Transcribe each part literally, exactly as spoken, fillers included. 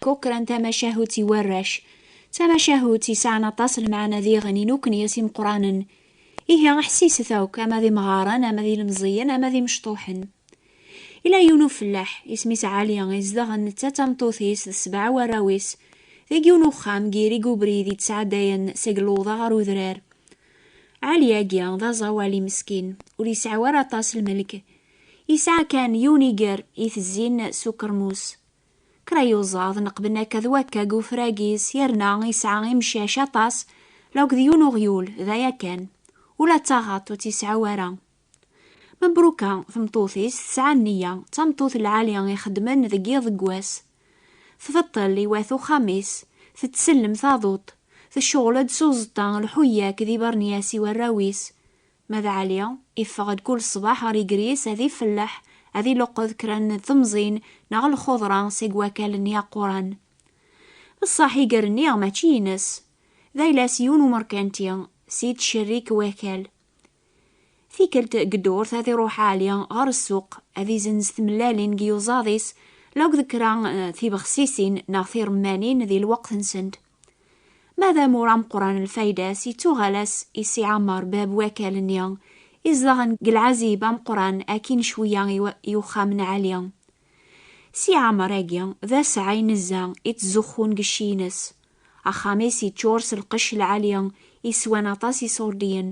Kukran tamacahut i warrac. Tamacahut yesɛan aṭas n lmeɛna diɣen i nukni as imeqqranen. Ihi ḥsiset akk, ama d imɣaren, ama d ilemẓiyen, ama d imecṭuḥen. Ila yiwen ufellaḥ, isem-is Ɛali, izdeɣen netta d tameṭṭut-is d sebɛa warraw-is, deg yiwen uxxam deg yirig ubrid i d-sɛeddayen seg luḍa ɣer udrar. Ɛali-agi d aẓawali meskin, ur yesɛi ara aṭas lmelk. Yesɛa kan yiwen iger i tezzin s ukermus. Kra yuẓaḍ neqben akka d wakka deg ufrag-is, yerna yesɛa imcac aṭas, la akked yiwen uɣyul, d aya kan. Ula d taɣaṭ ur tt-yesɛu ara. Mebruka tmeṭṭut-is tesɛa nniya, d tameṭṭut lɛali ixeddmen deg yiḍ deg wass. Tbeṭṭel i wat uxxam-is, tettsellem taḍuṭ, tecɣel-d s uẓeṭṭa lḥuyak d ibernyas i warraw-is. Ma d Ɛli, iffeɣ-d kul ṣṣbeḥ ɣer iger-is ad ifelleḥ, ad iluqeḍ kra n temẓin neɣ lxuḍra seg wakal-nni aquran. Ṣṣeḥ iger-nni mačči ines, d ayla-s yiwen umerkanti, s yettcerrik wakal. Tikkelt deg ddurt ad iruḥ Ɛli ɣer ssuq, ad izenz tmellalin deg yuẓaḍ-is, la akked kra, eh, tibexsisin neɣ tiremmanin di lweqt-nsent. Ma d amur ameqqran lfayda-s, yettuɣal-as i Si Ɛmer, bab wakal-nni, izedɣen deg lɛazib ameqqran akkin cwiya i wa-, i uxxam n Ɛli. Si Ɛmer-agi d asɛa inezza i ttzuxxun deg cci-ines. Axxam-is yeččur s lqecc lɛali, yeswan aṭas iṣurdiyen.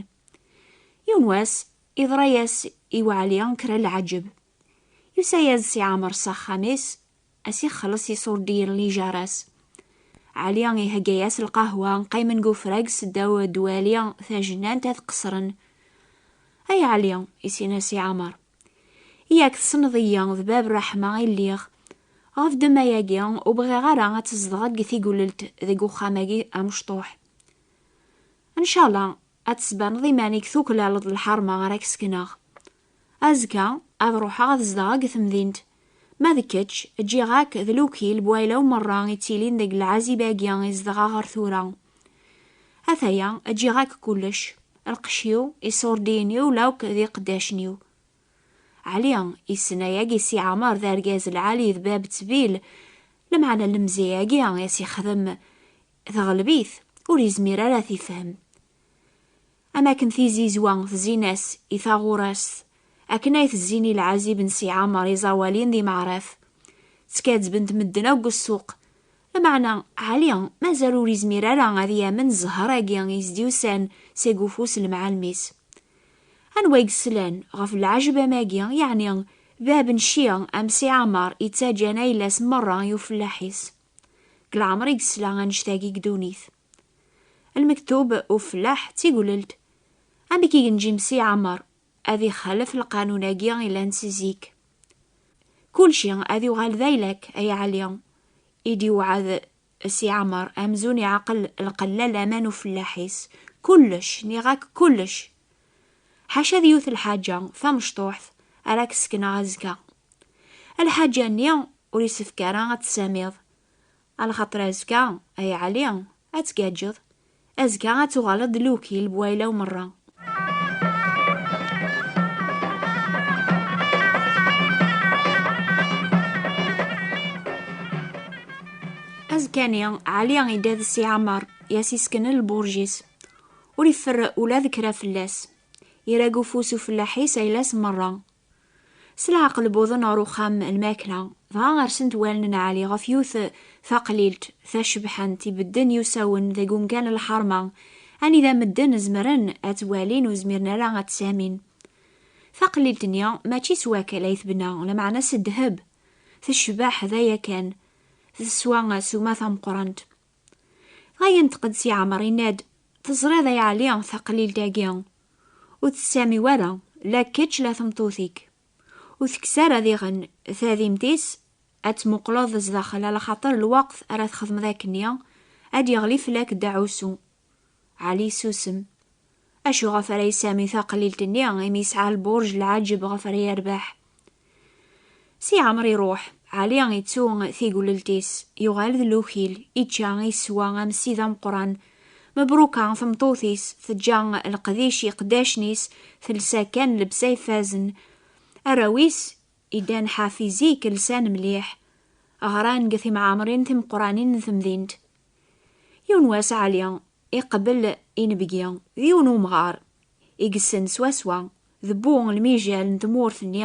Yiwen wass, iḍra-yas i Ɛli kra n lɛeǧeb. Yusa-yas-d Si Ɛmer s axxam-is, as ixelleṣ iṣurdiyen n lijaṛ-as. Ɛli ihegga-yas lqahwa, qqimen deg ufrag seddaw ddwali tajennant ad qeṣren. Ay Ɛli, isin-as Si Ɛmer, yak tessneḍ-iyi d bab ṛṛeḥma i lliɣ. Ɣef ddemma-agi, ur bɣiɣ ara ad tzedɣeḍ deg Tigulelt, deg uxxam-agi amecṭuḥ. Ncallah, ad tesbaneḍ iman-ik tuklaleḍ lḥerma ara k-sekneɣ. Azekka, ad ruḥeɣ ad zedɣeɣ deg temdint. Ma d kečč, ǧǧiɣ-ak d lukil n wayla-w merra ittilin deg lɛazib-agi i zedɣeɣ ɣer tura. Ataya, ǧǧiɣ-ak kullec, lqecc-iw, iṣurdiyen-iw, la akk d iqeddacen-iw. Ɛli, issen ayagi Si Ɛmer d argaz lɛali d bab ttbil, lameɛna lemzeyya-agi i as-ixdem teɣleb-it, ur yezmir ara ad t-ifhem. Am akken tizizwa tezzin-as i taɣurast, akken ay tezzin i lɛazib n Si Ɛmer iẓawalin d imeɛraf. Ttkadzben-t medden akk deg ssuq. Lameɛna, Ɛli mazal ur yezmir ara ad yamen zzher-agi i s-d-yusan seg ufus n lemɛalem-is. Anwa i yeslan ɣef lɛejb am agi, yeɛni bab n cci am Si Ɛmer yettaǧǧan ayla-s merra i ufellaḥ-is? Deg leɛmer i yesla annect-agi deg ddunit. Lmektub ufellaḥ d tiglelt. Amek i yenǧim Si Ɛmer ad ixalef lqanun-agi yellan si zik? Kulci ad yuɣal d ayla-k, ay Ɛli, i d-iwɛed Si Ɛmer amzun iɛqel lqella laman ufellaḥ-is. Kullec, nniɣ-ak kullec. Ḥaca d yiwet lḥaǧa tamecṭuḥt ara k-sekneɣ azekka. Lḥaǧa-nni ur isefk ara ad tt-tessamiḍ. Alaxaṭer azekka, ay Ɛli, ad tgaǧǧeḍ. Azekka ad tuɣaleḍ d lukil n wayla-w merra. Azekka-nni, Ɛli idda d Si Ɛmer, i as-iseknen lburj-is. Ur iffer ula d kra fell-as. Irag ufus ufellaḥ-is ayla-s merra. S leɛqel wwḍen ɣer uxxam n lmakla, dɣa rsen-d wallen n Ɛli ɣef yiwet taqlilt tacebḥant ibedden yusawen deg umkan n lḥerma, anida medden zemren ad tt-walin ur zmiren ara ad tt-samin. Taqlilt-nni mačči s wakal ay tebna, lameɛna s ddheb. Tecbeḥ d aya kan. Teswa ssuma tameqqrant. Dɣa yenṭeq-d Si Ɛmer, yenna-d: "Teẓriḍ ay Ɛli taqlilt-agi? Ur tessami wara, la kečč la tmeṭṭut-ik. Ur tekkes ara diɣen tadimt-is, ad tmuqleḍ zdaxel, alaxaṭer lweqt ara txedmeḍ akkenni, ad d-yeɣli fell-ak ddeɛwessu." Ɛli yessusem. Acu ɣef ara yessami taqlilt-nni imi yesɛa lburj lɛaǧeb ɣef ara yerbeḥ? Si Ɛmer iruḥ, Ɛli ittu tiglelt-is, yuɣal d lukil, ičča, iswa am ssid ameqqran. Mebruka tmeṭṭut-is, teǧǧa leqdic i iqeddacen-is, telsa kan llebsa ifazen. Arraw-is, iddan ḥafi zik lsan mliḥ. ɣran deg timɛemrin timeqqranin n temdint. Yiwen wass Ɛli iqbel inebgi d yiwen umɣar i yessen swaswa d bu lmijal n tmurt-nni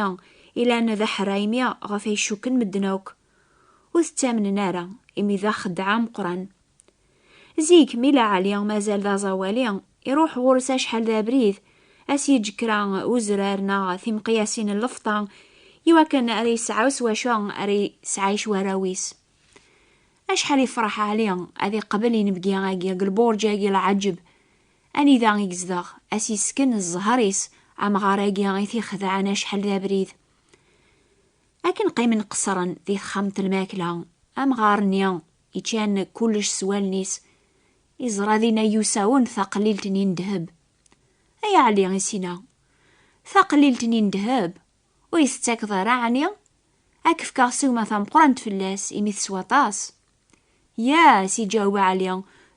ilan d aḥraymi ɣef ay cukken medden akk. Ur t-ttamnen ara, imi d axeddaɛ ameqqran. Zik, mi la Ɛli mazal d aẓawali, iruḥ ɣur-s acḥal d abrid, a s-yeǧǧ kra uzrar neɣ timeqyasin n lefṭa, iwakken ara yesɛu s wacu ara yesɛic warraw-is. Acḥal ifreḥ Ɛli ad iqbel inebgi-agi deg lburǧ-agi lɛaǧeb, anida i yezdeɣ, a s-yessken zzher-is amɣar-agi i t-ixedɛen acḥal d abrid. Akken qqimen qeṣṣren di texxamt n lmakla, amɣar-nni iččan kullec s wallen-is, iẓra dinna yusawen taqlilt-nni n ddheb. Ay Ɛli, i s-yenna, taqlilt-nni n ddheb, ur yi-tettakeḍ ara ɛni? Ad k-fkeɣ ssiwma tameqqrant fell-as, imi teswa aṭas. Ya, s-iǧaweb Ɛli,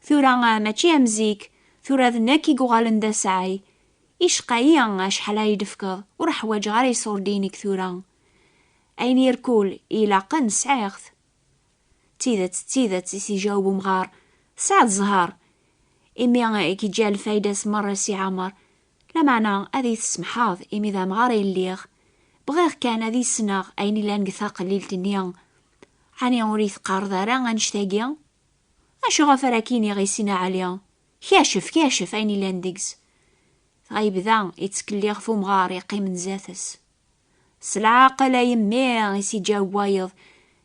tura, ah, mačči am zik, tura d nekk i yuɣalen d asɛay. Icqa-yi acḥal ay d-tefkeḍ, ur ḥwaǧeɣ ara iṣurdiyen-ik tura. Ayen irkul ilaqen sɛiɣ-t. D tidet, d tidet, i s-iǧaweb umɣar, tesɛiḍ zzher, imi i k-iǧǧa lfayda-s merra Si Ɛmer. Lameɛna ad iyi-tsemḥeḍ, imi d amɣar ay lliɣ. Bɣiɣ kan ad issneɣ ayen illan deg taqlilt-nni. Ɛni ur iyi-teqqareḍ ara annect-agi? Acu ɣef ara k-iniɣ i Sina Ɛli? Kacef, kacef ayen illan deg-s. Dɣa yebda yettkellix ɣef umɣar yeqqimen zdat-s. S leɛqel a yemmi, i s-iǧaweb wayeḍ,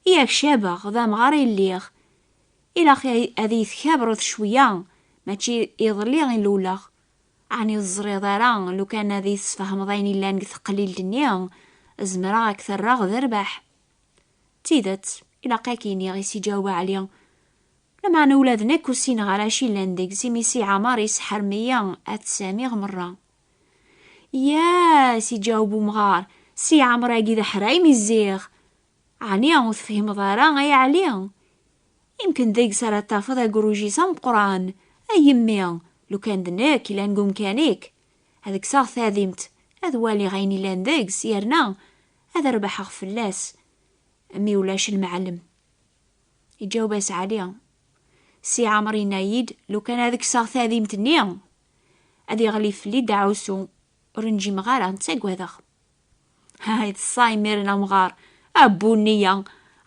yak cabeɣ, d amɣar i lliɣ. Ilaq ad iyi-tkabreḍ cwiya, mačči iḍelli i luleɣ. Ɛni ur teẓriḍ ara, lukan ad iyi-tesfehmeḍ ayen illan deg teqlilt-nni, zemreɣ ad k-terreɣ d rrbeḥ. D tidet, ilaq ad k-iniɣ, i s-iǧaweb Ɛli. Lameɛna ula d nekk ur ssineɣ ara acu yellan deg-s, imi Si Ɛmer yesḥerm-iyi ad t-ssamiɣ merra. Ya, s-iǧaweb umɣar, Si Ɛmer-agi d aḥray mi zziɣ. Ɛni ur tefhimeḍ ara, ay Ɛli? Imken deg-s ara tafeḍ agruj-is ameqqran. A yemmi, lukan d nekk ilan deg umkan-ik, ad kkseɣ tadimt, ad waliɣ ayen ilan deg-s, yerna ad rebḥeɣ fell-as, mi ulac lmeɛlem. Iǧaweb-as Ɛli, Si Ɛmer yenna-yi-d, lukan ad kkseɣ tadimt-nni, ad iɣli fell-i ddeɛwessu, ur nǧimeɣ ara, ttagadeɣ. Ha, yeḍsa imiren amɣar, a bu nniya,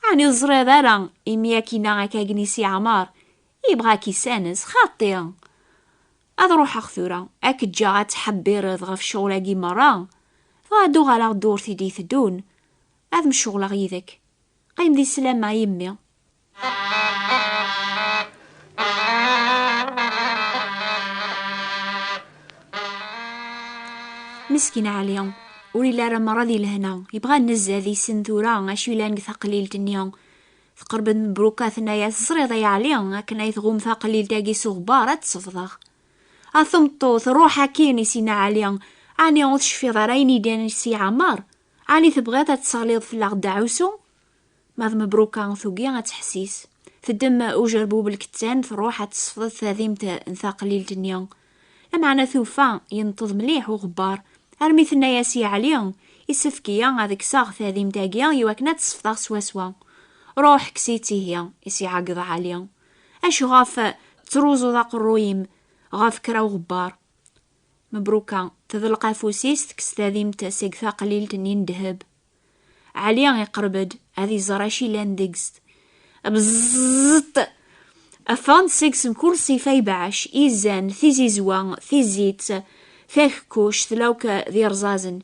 ɛni ur teẓriḍ ara, imi akkin-a akka-gni Si Ɛmer, yebɣa ad k-issanes, xaṭi. Ad ruḥeɣ tura, ad k-ǧǧeɣ ad tḥebbireḍ ɣef ccɣel-agi merra, dɣa ad uɣaleɣ ddurt i d-iteddun, ad mceɣleɣ yid-k. Qqim di sslama a yemmi. Meskin Ɛli, ur illi ara merra di lehna, yebɣa ad nezzad issen tura acu yellan deg taqlilt-nni. Teqreb-d Mebruka, tenna-yas, teẓriḍ ay Ɛli, akken ay tɣum taqlilt-agi s uɣebbar, ad tt-sefḍeɣ. A tameṭṭut, ruḥ akkin, i s-yenna Ɛli, ɛni ur tecfiḍ ara ayen i d-yenna Si Ɛmer? Ɛni tebɣiḍ ad tesseɣliḍ fell-aɣ ddeɛwessu? Ma d Mebruka tugi ad teḥsis. Teddem ujerbub lkettan, truḥ ad tesfeḍ tadimt n taqlilt-nni. Lameɛna tufa yenṭeḍ mliḥ uɣebbar, armi tenna-yas i Ɛli, issefk-iyi ad kkseɣ tadimt-agi iwakken ad tt-sefḍeɣ swaswa. Ruḥ kkes-itt ihi, i s-iɛeggeḍ Ɛli. Acu ɣef tettruẓuḍ aqerruy-im ɣef kra uɣebbar? Mebruka teḍleq afus-is, tekkes tadimt seg taqlilt-nni n ddheb. Ɛli iqerreb-d ad iẓer acu yellan deg-s. Bẓẓeṭ! Ffɣen-d seg-s mkul ṣṣifa ibeɛc, izan, tizizwa, tizit, takekkuct, lawk d irẓaẓen.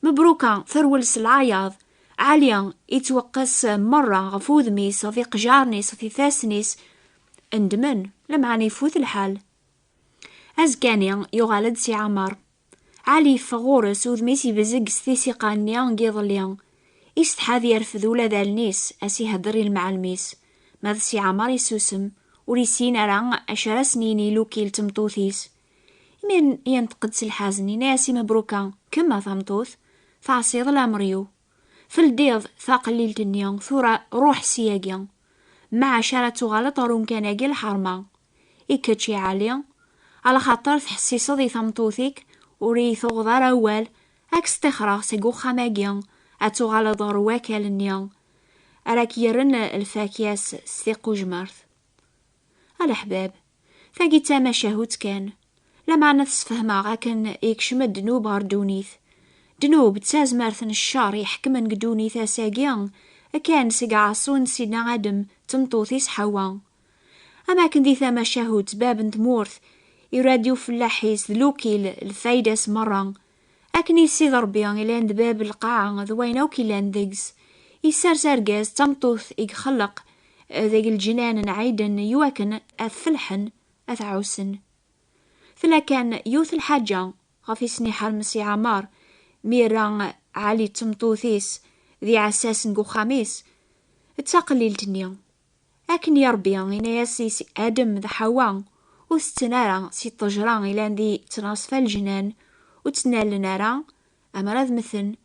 Mebruka terwel s leɛyaḍ. Ɛli ittweqqes merra ɣef wudem-is, ɣef iqejjaren-is, ɣef ifassen-is. Ndmen, lameɛna ifut lḥal. Azekka-nni, yuɣal-d Si Ɛmer. Ɛli yeffeɣ ɣur-s, udem-is ibzeg s tisiqa-nni n yiḍelli. Isetḥa ad yerfed ula d allen-is, a s-ihedder i lemɛellem-is. Ma d Si Ɛmer isusem, ur issin ara acu ara s-nini i Lukil d tmeṭṭut-is. Imiren yenṭeq-d s lḥazen, yenna-yas i Mebruka, kemm a tameṭṭut, teɛṣiḍ lamer-iw. Teldiḍ taqellilt-nni, tura ruḥ ssyagi. Maɛac ara tuɣaleḍ ɣer umkan-agi lḥerma. I kečč, i Ɛli, alaxaṭer tḥessiseḍ i tameṭṭut-ik, ur iyi-tuɣeḍ ara awal, ad k-sṭixreɣ seg uxxam-agi, ad tuɣaleḍ ɣer wakal-nni. ara k-yerren lfakya-s s tiqujmart. A leḥbab, tagi d tamacahut kan, lameɛna tessefhem-aɣ akken ikcem ddnub ɣer ddunit. Ddnub d tazmert n ccer iḥekmen deg ddunit ass-agi, kan seg ɛaṣu n Sidna Adem d tmeṭṭut-is Ḥawa. Am akken di tamacahut, bab n tmurt, irad i ufellaḥ-is d lukil lfayda-s merra. Akken i Ssid Ṛebbi ilan d bab n lqaɛa d wayen akk ilan deg-s, isers argaz d tameṭṭut i ixelleq deg leǧnan n Ɛiden iwakken ad felḥen, ad ɛussen. Tella kan yiwet lḥaǧa ɣef i s-niḥerm Si Ɛmar mi yerra Ɛli d tmeṭṭut-is d iɛessasen deg uxxam-is, d taqellilt-nni. Akken i Ṛebbi yenna-yas i s-, Adem d Ḥawa, ur tetten ara si ṭṭejra ilan di ttnaṣfa n leǧnan, ur ttnalen ara, amer ad mmten.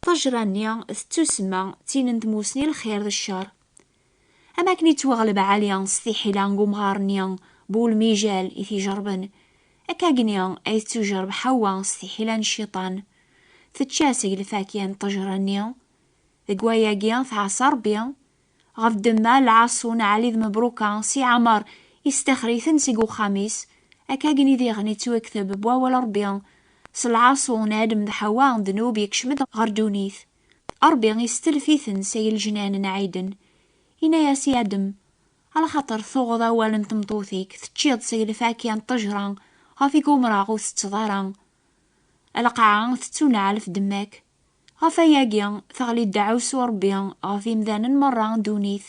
Ṭṭejra-nni tettusemma d tin n tmusni n lxir d ccer. Am akken i ttwaɣleb Ɛli s tiḥila n umɣar-nni bu lmijal i t-ijerben, akkagni ay tettujerb Ḥawa s tiḥila n cciṭan. Tečča seg lfakya n ṭṭejra-nni. Deg wayagi, tɛeṣṣa Ṛebbi. Ɣef ddemma n lɛaṣu n Ɛli d Mebruka, Si Ɛmar istexr-iten seg uxxam-is. Akkagni diɣen ittwakteb deg wawal Ṛebbi, s lɛaṣu n Adem d Ḥawa, ddnub yekcem-d ɣer ddunit. Ṛebbi istelf-iten seg leǧnan n Ɛiden. Inna-yas i Adem: "Alaxaṭer tuɣeḍ awal n tmeṭṭut-ik, teččiḍ seg lfakya n ṭṭejra ɣef i gumreɣ ur tetteḍ ara. Lqaɛa tettuneɛl ɣef ddemma-k." Ɣef wayagi, teɣli ddeɛwessu n Ṛebbi ɣef imdanen merra n ddunit.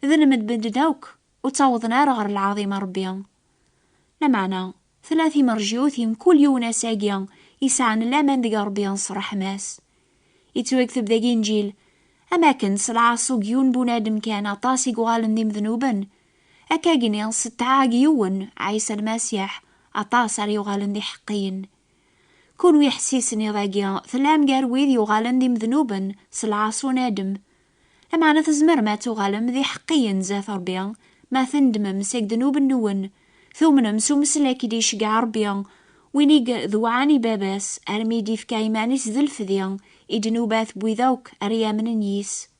D lmed medden akk ur ttawḍen ara ɣer lɛaḍima n Ṛebbi. Lameɛna, tella timerjiwt i mkul yiwen ass-agi yesɛan laman deg Ṛebbi s ṛṛeḥma-s. Yettwakteb deg Inǧil: "Am akken s lɛaṣu n yiwen bunadem kan aṭas i yuɣalen d imednuben, akkagni s ṭṭaɛa n yiwen, Ɛisa Lmasiḥ, aṭas ara yuɣalen d iḥeqqiyen." Kunwi ḥessisen iḍ-agi, tellam gar wid yuɣalen d imednuben s lɛaṣu n Adem. Lameɛna tzemrem ad tuɣalem d iḥeqqiyen zdat Ṛebbi ma tendemem seg ddnub-nwen, tumnem s umeslak i d-iceggeɛ Ṛebbi, win i idewɛen i Baba-s armi i d-ifka iman-is d lefdi i ddnubat n wid akk ara yamnen yis.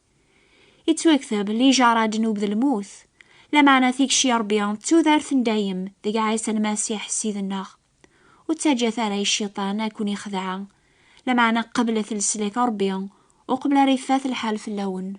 Ittwakteb: "Lijaṛa ddnub d lmut." Lameɛna tikci Ṛebbi d tudert n dayem deg Ɛisa Lmasiḥ Ssid-nneɣ. Ur ttaǧǧat ara i cciṭan ad ken-ixdeɛ. Lameɛna qeblet leslak n Ṛebbi uqbel ara ifat lḥal fell-awen.